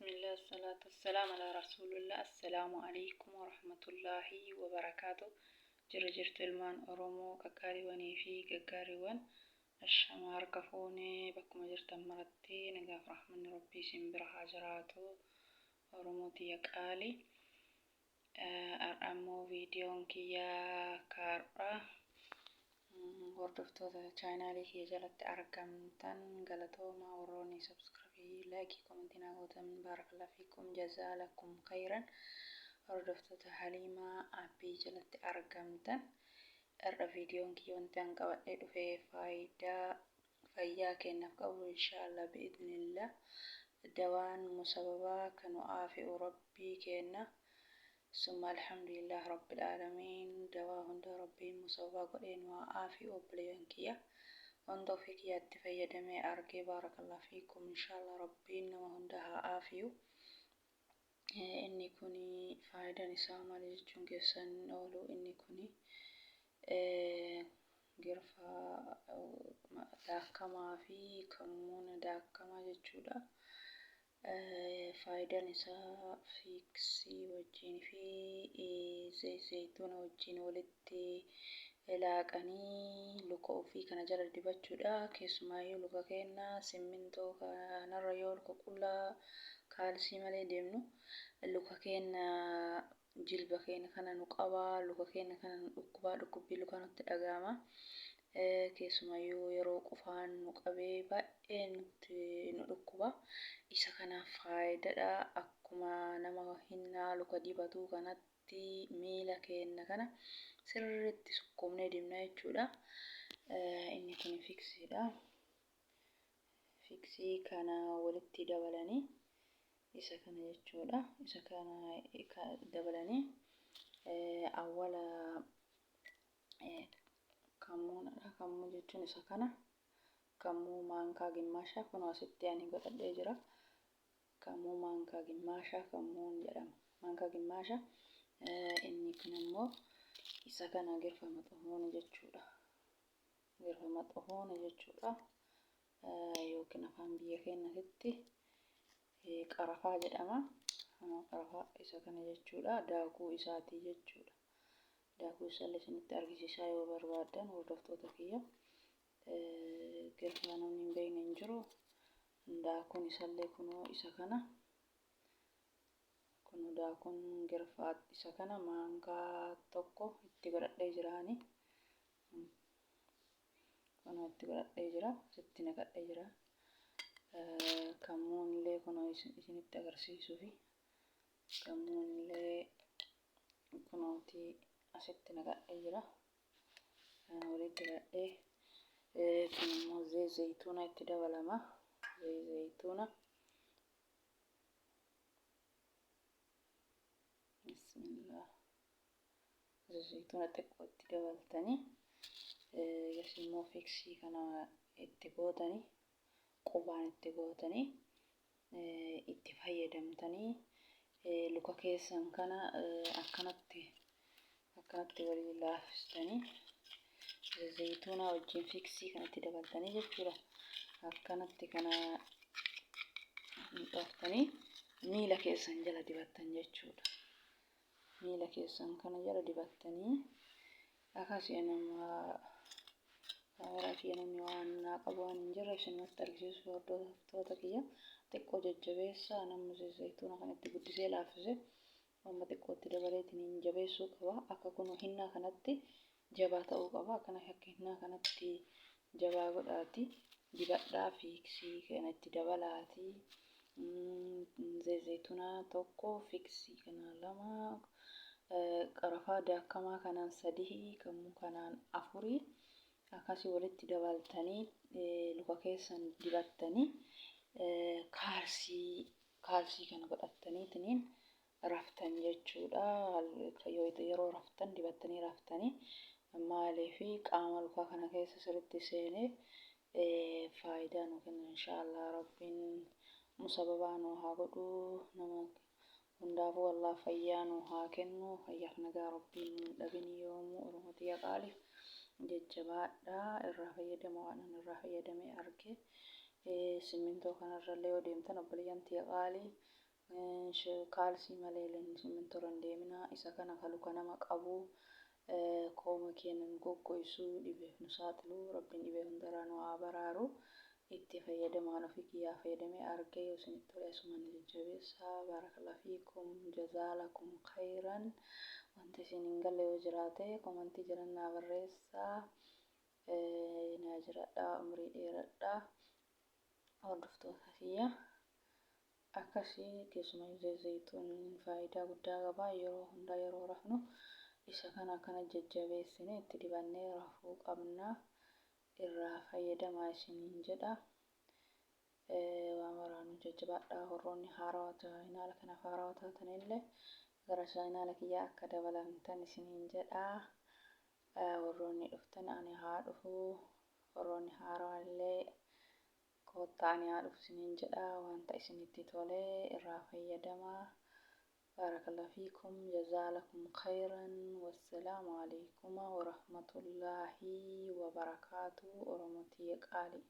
Bismillah salaatu wassalaam ala rasuulillah. Assalaamu alaikum warahmatullaahi wabarakaatu. Jira jirtu ilmaan Oromoo qaqqaaliiwwanii fi gaggaariiwwan, ashama harka fuunee, bakkuma jirtan maratti nagaaf rahmanni Rabbii isin bira haa jiraatu. Oromoo tiyya qaali, har'a immoo viidiyoon kiyya kaar'a hordoftoota chaanaalii kiyya jalatti argamtan galatoomaa. Warroonni subscribe, like, comment naa gootan, baarakallahu fiikum, jazaa lakum khayran. Hordoftoota Haliimaa Abbii jalatti argamtan, har'a viidiyoon kiyya wanti an qabadhee dhufe faayidaa fayyaa keenyaaf qabu, inshaallah bi'idhnillah, dawaan musababaa kan nu aafi'u Rabbii keenna, summa alhamdulillah rabbil aalamiin. Dawaa hunda Rabbiin musababaa godhee nu haa aafi'u. Obboleeyyan kiyya, wanta ofii kiyyaatti fayyadamee argee, baarakallah fiikum, inshaallah Rabbiin nama hunda haa aafi'u. Inni kuni faayidaan isaa maali jechuun keessan hin oolu. Inni kuni girfa daakamaa fi kammuuna daakamaa jechuudha. Faayidaan isaa fiiksii wajjin fi zayituuna wajjin walitti laaqanii luka ofii kana jala dibachuudha. Keessumaayyuu luka keenya simmintoo kanarra yoo luka qullaa kaalsii malee deemnu, luka keenya jilba keenya kana nu qabaa, luka keenya kana nu dhukkubaa, dhukkubbii luka nutti dhaga'ama. Keessumayyuu yeroo qufaan nu qabee baay'ee nutti nu dhukkuba. Isa kanaaf faayidaadha. Akkuma nama hinnaa luka dibatuu kanatti miila keenya kana sirriitti sukkuumnee dibna jechuudha. Inni kun fiksiidha. Fiksii kana walitti dabalanii isa kana jechuudha. Isa kana dabalanii awwala kammuunadha. Kammuu jechuun isa kana. Kammuu maankaa gimmaasha kunoo asitti ani godhadhee jira. Kammuu maankaa gimmaasha kammuun jedhama. Maankaa gimmaasha. Inni kun immoo isa kana, girfa maxuhuuni jechuudha. Girfa maxuhuuni jechuudha. Yookiin afaan biyya keenyatti qarafaa jedhama. Qarafaa isa kana jechuudha. Daakuu isaatii jechuudha. Daakuu isaallee isinitti argisiisaa yoo barbaaddan, hordoftoota kiyya. Girfaa namni hin beekne hin jiru. Daakuun isallee kunoo isa kana. Kun daakuun girfaa isa kana maankaa tokko itti godhadhee jiraani. Kunoo itti godhadhee jira. Sitti naqadhee jira. Kammuun illee kunoo isinitti agarsiisuufi. Kammuun illee kunooti asitti naqadhee jira. Kana walitti godhadhee, kun immoo zayituuna itti dabalama. Zayituuna. Bismillah. Zayituuna xiqqoo itti dabaltanii, eegas immoo fiksii kana itti gootanii, qubaan itti gootanii itti fayyadamtanii, luka keessan kana akkanatti akkanatti walii laaffistanii, zayituunaa wajjin fiksii kanatti dabaltanii jechuudha. Akkanatti kana dhooftanii miila keessan jala dibattan jechuudha. Miila keessan kana jala dibattanii akkasii. Nama kaameraa kiyya namni waan naa qabu waan hin jirre isinumatti argisiisu. Hordoftoota kiyya, xiqqoo jajjabeessa. Namni zayituuna kanatti guddisee laaffise amma xiqqootti dabaleetiin jabeessuu qaba. Akka kun hinnaa kanatti jabaa ta'uu qaba. Akkana akka hinnaa kanatti jabaa godhaati dibadhaa, fiiksii kana itti dabalaati. Zayituuna tokko, fiksii kana lama, qarafaa daakamaa kanaan sadii, kammuu kanaan afurii, akkasii walitti dabaltanii luka keessan dibattanii, kaalsii kana godhattaniitiniin raftan jechuudha. Yeroo raftan dibattanii raftanii, maaliif qaama lukaa kana keessa sirriitti seenee faayidaa nu kenna. Inshaallah Rabbiin musababaa nu haa godhu. Nama hundaafuu Allah fayyaa nu haa kennu. Fayyaaf nagaa Rabbiin nu hin dhabin yoomuu. Oromoo tiyya qaaliif, jajjabaadha, irraa fayyadama. Waan ani irraa fayyadamee arge, simmintoo kanarrallee yoo deemtan, obboleeyyan tiyya qaalii. Kaalsii malee simmintoorra hin deeminaa. Isa kana ka luka nama qabu kooma keenya nu goggoysu dhibeef nu saaxilu Rabbiin dhibee hundarraa nu haa baraaru. Itti fayyadamaan ofii kiyyaa fayyadamee argee yoo isinitti tole asumaan na jajjabeessaa. Baarakallahu fiikum jazaalakum khayran. Wanti isin hin galle yoo jiraate komantii jalan naa barreessaa. Naa jiradhaa umrii dheeradhaa hordoftoota kiyya. Akkasi keessumayyuu zayituun faayidaa guddaa qaba. Yeroo hundaa yeroo rafnu isa kana akkana jajjabeessine itti dibannee rafuu qabna. Irraa fayyadamaa isiniin jedha. Waa maraanuu jajjabaadhaa warroonni haarawaa chaayinaala kanaaf haarawaa taatanillee gara chaayinaala kiyyaa akka dabalamtan isiniin jedha. Warroonni dhuftan ani haa dhufu. Warroonni haarawaallee koottaa ani haa dhufu isiniin jedha. Wanta isinitti tole irraa fayyadamaa. Baarakallahu fiikum jazaalakum khayran wassalaamu alaikum warahmatullaahi wabarakaatu Oromoo tiyya qaalii.